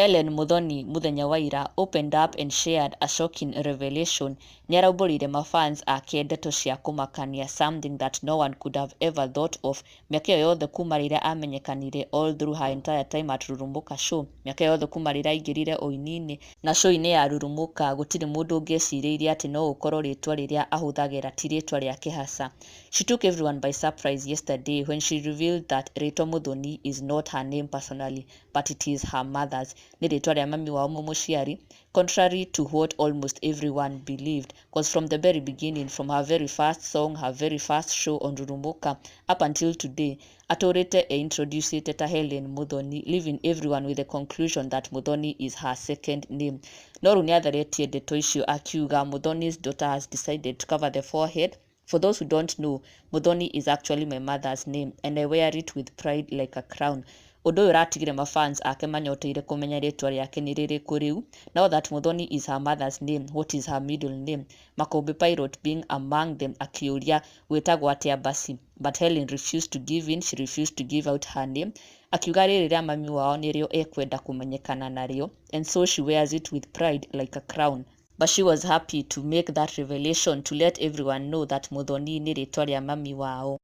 Hellen Muthoni mũthenya wa ira opened up and shared a shocking revelation. Nĩaraumbũrĩire mafans ake ndeto cia kũmakania, something that no one could have ever thought of. Mĩaka ĩyo yothe kuma rĩrĩa amenyekanire, all through her entire time at Rurumuka Show, mĩaka ĩyo yothe kuma rĩrĩa aingĩrire ũini-inĩ na show-inĩ ya Rurumuka, gũtirĩ mũndũ ũngĩecirĩirie atĩ no ũkorwo rĩtwa rĩrĩa ahũthagĩra ti rĩtwa rĩake hasa. She took everyone by surprise yesterday when she revealed that rĩtwa Muthoni is not her name personally, but it is her mother's. Nĩ rĩtwa rĩa mami wao mũmũciari, contrary to what almost everyone believed, because from the very beginning, from her very first song, her very first show on Rurumuka, up until today, atũrĩte eintroducĩte ta Hellen Muthoni, leaving everyone with the conclusion that Muthoni is her second name. No rĩu nĩatheretie ndeto icio akiuga Muthoni's daughter has decided to cover the forehead. For those who don't know, Muthoni is actually my mother's name and I wear it with pride like a crown. Ũndũ ũyũ ũratigire mafans ake manyoteire kũmenya rĩtwa rĩake nĩ rĩrĩkũ rĩu. Now that Muthoni is her mother's name, what is her middle name? Makombe Pilot being among them akĩũria gwĩtagwo atĩa basi. But Helen refused to give in, she refused to give out her name. Akiuga rĩrĩ rĩa mami wao nĩrĩo ekwenda kũmenyekana narĩo, and so she wears it with pride like a crown. But she was happy to make that revelation to let everyone know that Muthoni nĩ rĩtwa rĩa mami wao.